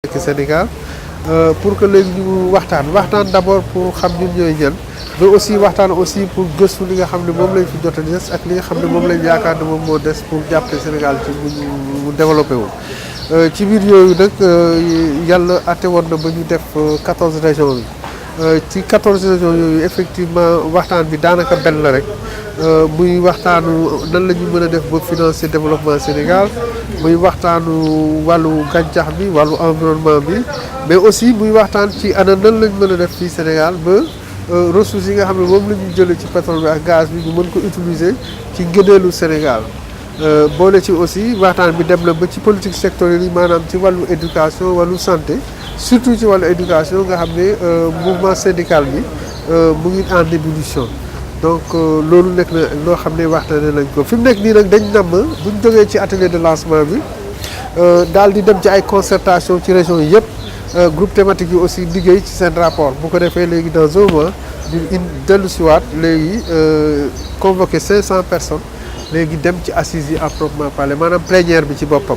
nekk Sénégal pour que léegi ñu waxtaan d'abord pour xam ñun ñooy ñan mais aussi waxtaan aussi pour gëstu li nga xam ne moom lañ fi jot a des ak li nga xam ne moom lañ yaakaar ne moom moo des pour jàppale Sénégal ci mu développé wu. ci biir yooyu nag yàlla àtte woon na ba ñu def 14 régions yi ci 14 régions yooyu effectivement waxtaan bi daanaka benn la rek muy waxtaanu nan la ñu mën a def ba financer développement Sénégal muy waxtaanu wàllu gàncax bi wàllu environnement bi mais aussi muy waxtaan ci ana nan lañ mën a def fii Sénégal ba ressources yi nga xam ne moom la ñu jëlee ci pétrole bi ak gaz bi ñu mën ko utiliser ci ngëneelu Sénégal. boole ci aussi waxtaan bi dem na ba ci politique sectorielle yi maanaam ci wàllu éducation wàllu santé surtout ci wàllu éducation nga xam ne mouvement syndical bi mu ngi en ébullition donc loolu nekk na loo xam ne waxtaanee nañ ko fi mu nekk nii nag dañ namm bu ñu jógee ci atelier de lancement bi daal di dem ci ay concertation ci région yi yëpp groupe thématique yi aussi liggéey ci seen rapport bu ko defee léegi dans un mois di dellu siwaat léegi convoqué 500 personnes léegi dem ci assises yi à proprement parler maanaam plénière bi ci boppam.